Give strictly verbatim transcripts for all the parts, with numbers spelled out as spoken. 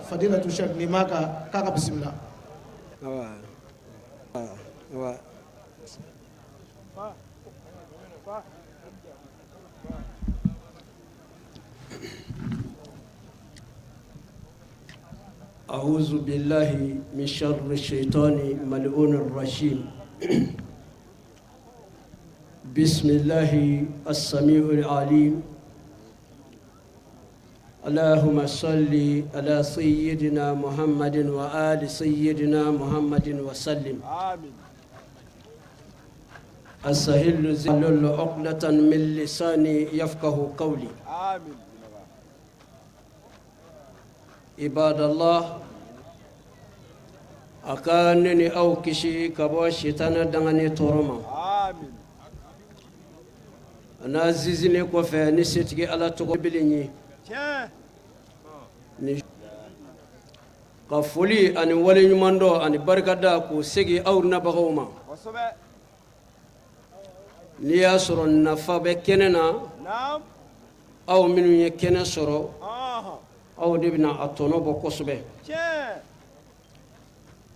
Fadilatu Sheikh Nimaka, k'a ka bisimila. Awa. Awa. أعوذ بالله من شر الشيطان الملعون الرجيم. بسم الله السميع العليم. اللهم صل على سيدنا محمد وآل سيدنا محمد وسلم. آمين. أسهل زلل عقدة من لساني يفقه قولي. آمين. عباد الله، a ka ne ni aw kisi ka bɔ sitana dangane tɔɔrɔ ma. Amin. A na zizini kɔfɛ ni setigi Ala tɔgɔ bilinyi. Tiɲɛ. Ni ka foli ani waleɲumandɔn ani barikada k'o segi aw nabagaw ma. Kosɛbɛ. N'i y'a sɔrɔ nafa bɛ kɛnɛ na, naam, aw minnu ye kɛnɛ sɔrɔ, ɔnhɔn, aw de bɛna a tɔnɔ bɔ kosɛbɛ. Tiɲɛ.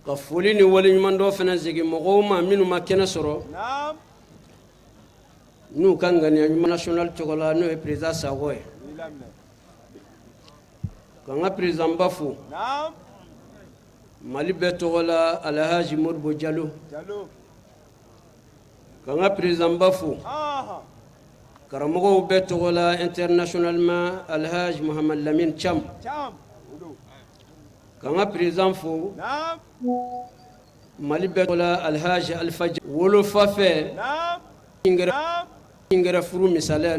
Ka foli ni waleɲumandɔn fana segin mɔgɔw ma minnu ma kɛnɛ sɔrɔ, naam, n'u ka ŋaniya ɲuman national tɔgɔ la, n'o ye président Sakɔ ye. I lamɛn. Ka n ka président ba fo. Naam. Mali bɛɛ tɔgɔ la, Alhaji Modibo Jalo. Jalo. Ka n ka président ba fo. Aha. Karamɔgɔw bɛɛ tɔgɔ la, internationalement, Alhaji Mohamed Lamine Thiam. Thiam. Ka n ka président fo. Naam. Mali bɛɛ tɔgɔ la, Alhaji Alpha Dia-, wolofa fɛ. Naam. Ingɛrɛ, naam, ingɛrɛ furu misaliya.